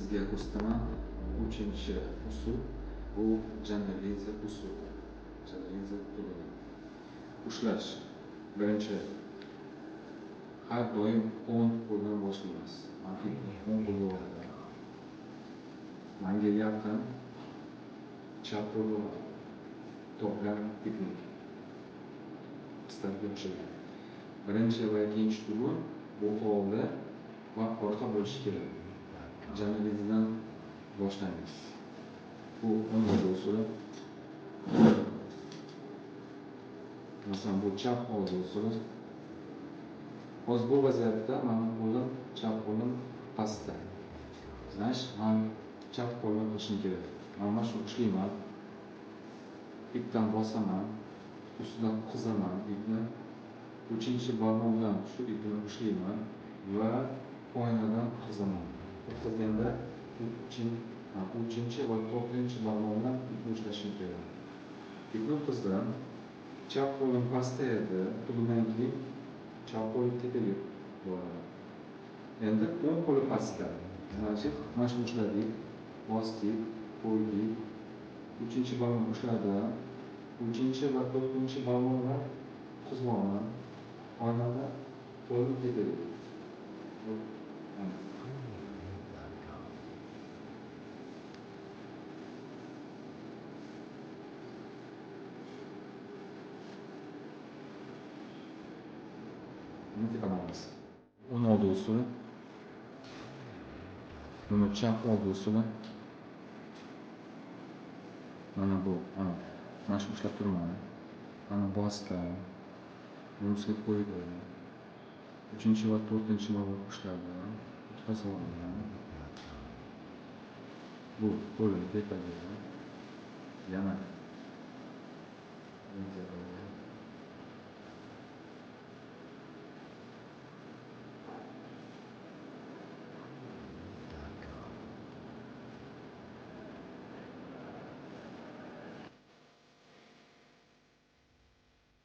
Sizga ko'rsataman uchinchi usul. Bu Janelidze usuli. Janelidze tuguni. Ushlash. Birinchi, har doim o'ng qo'ldan boshlaymiz. O'ng qo'lga olaman. Manga yaqin chap qo'lga olaman. Topgan texnik. Pistarga o'xshagan. Birinchi va ikkinchi tugun bu oldi va orqa bo'lishi kerak. Janelidzedan boshlaymiz. Bu o'ng usuli. Masalan, bu chap oldi usuli. Hozir bu vaziyatda meni qo'lim, chap qo'lim pastda. Znash, men chap qo'lim qilishim kerak. Men mana shuni ushlayman. Ipdan bosaman, ustidan qizaman ipni. Uchinchi barmoq bilan shu ipni ushlayman va oynadan qizaman. Qizganda uchinchi va to'rtinchi barmoq bilan ipni ushlashim kerak. Ipni qizdim. Chap qo'lim pastda edi. Bundan keyin chap qo'lim tepaga boradi. Endi o'ng qo'li pastda. Значит, mana shuni ushladik, bosdik, qo'ydik. Uchinchi barmoq ushladim. Uchinchi va to'rtinchi barmoq bilan qizyapman. Oynada qo'lim tepaga. Buni tepalamamiz. O'ng oldi usuli. Buni chap oldi usuli. Mana bu, mana shuni ushlab turman. Mana bosdim. Buni ustiga qo'ydim. Uchinchi va to'rtinchi barmoq ushladim. O'tkazib olaman. Bu qo'lim tepaga. Yana